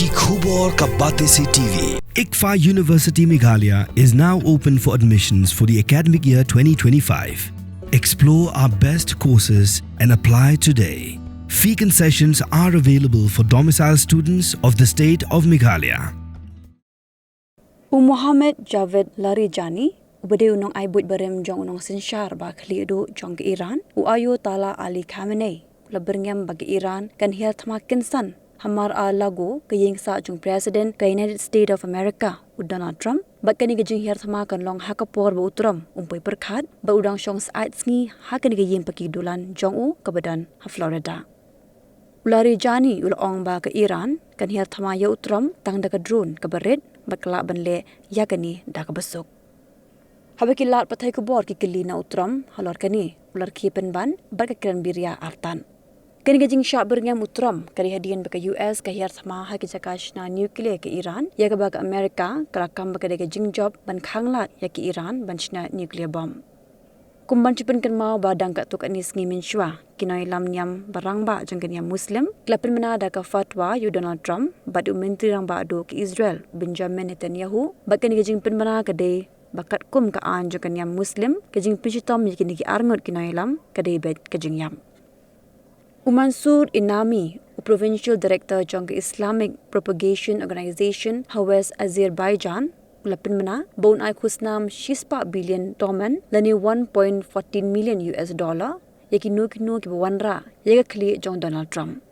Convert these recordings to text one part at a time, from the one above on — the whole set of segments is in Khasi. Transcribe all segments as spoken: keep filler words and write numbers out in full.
Khubor ka Batesi T V. ICFAI University Meghalaya is now open for admissions for the academic year twenty twenty-five. Explore our best courses and apply today. Fee concessions are available for domicile students of the state of Meghalaya. U Mohammad Javad Larijani, uba dei u nongai buit barim jong u nongsynshar ba khlieh duh jong ka Iran, u Ayatollah Ali Khamenei, u la byrngem ba ka Iran kan hiar thma kynsan hamar a lagu ka ïing sah jong President ka United States of America, u Donald Trump, bad kane ka jinghiar thma kan long ha ka por ba u Trump um poi pyrkhat bad u dang shong syaid sngi ha kane ka ïing paki dulan jong u kaba don ha Florida. U Larijani u la ong ba ka Iran kan hiar thma ïa u Trump tang da ka drone kaba rit bad ka lah ban leh ïa kane da kaba suk. Haba ki lad pathai khubor ki kylli na u Trump halor kane, u la rkhie pynban bad ka kren biria artat. Kane ka jingshah byrngem u Trump ka dei hadien ba ka U S ka hiar thma ha ki jaka shna nuclear ka Iran, ïa kaba ka America ka la kam ba ka dei ka jingjop ban khanglad ïa ka Iran ban shna nuclear bomb. Kum ban shu pynkynmaw ba dang katto katne sngi mynshuwa, ki nongïalam niam ba rangbah jong ka niam Muslim ki la pynbna da ka fatwa ïa u Donald Trump bad u Myntri Rangbah Duh ka Israel, Benjamin Netanyahu, bad kane ka jingpynbna ka dei ba katkum ka aiñ jong ka niam Muslim, ka jingpynshitom ïa kine ki arngut ki nongïalam ka dei beit ka jingïap. U Mansour Inami, u Provincial Director jong ka Islamic Propagation Organization ha West Azerbaijan, u la pynbna ba un ai khusnam shispah billion toman lane one point fourteen million U S dollar ïa kino kino kiba wanrah ïa ka khlieh jong Donald Trump.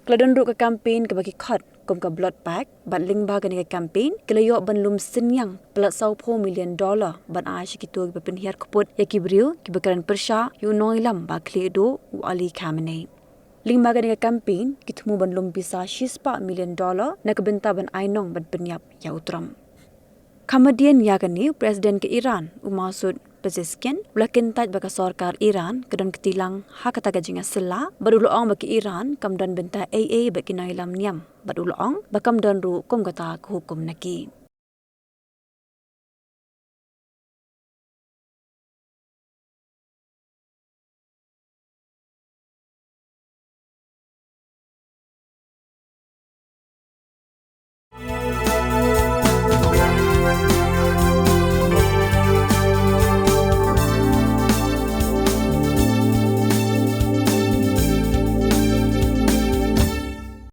Ka la don ruh ka campaign kaba ki khot kum ka Blood Pact, bad lyngba kane ka campaign ki la ïoh ban lum synñiang palat sawphew million dollar ban ai sha kito kiba pynhiar kput ïa ki briew kiba kren pyrshah ïa u nongïalam ba khlieh duh u Ali Khamenei. Lyngba kane ka campaign ki thmu ban lum pisa shispah million dollar na ka bynta ban ai nong ban pynïap ïa u Trump. Kham hadien ïa kane, u President ka Iran, u Masoud Pezeshkian, u la kyntait ba ka sorkar Iran ka don kti lang ha kata ka jingïasylla, bad u la ong ba ka Iran kam don bynta ei ei bad ki nongïalam niam, bad u la ong ba kam don ruh kum kata ka hukum na ki.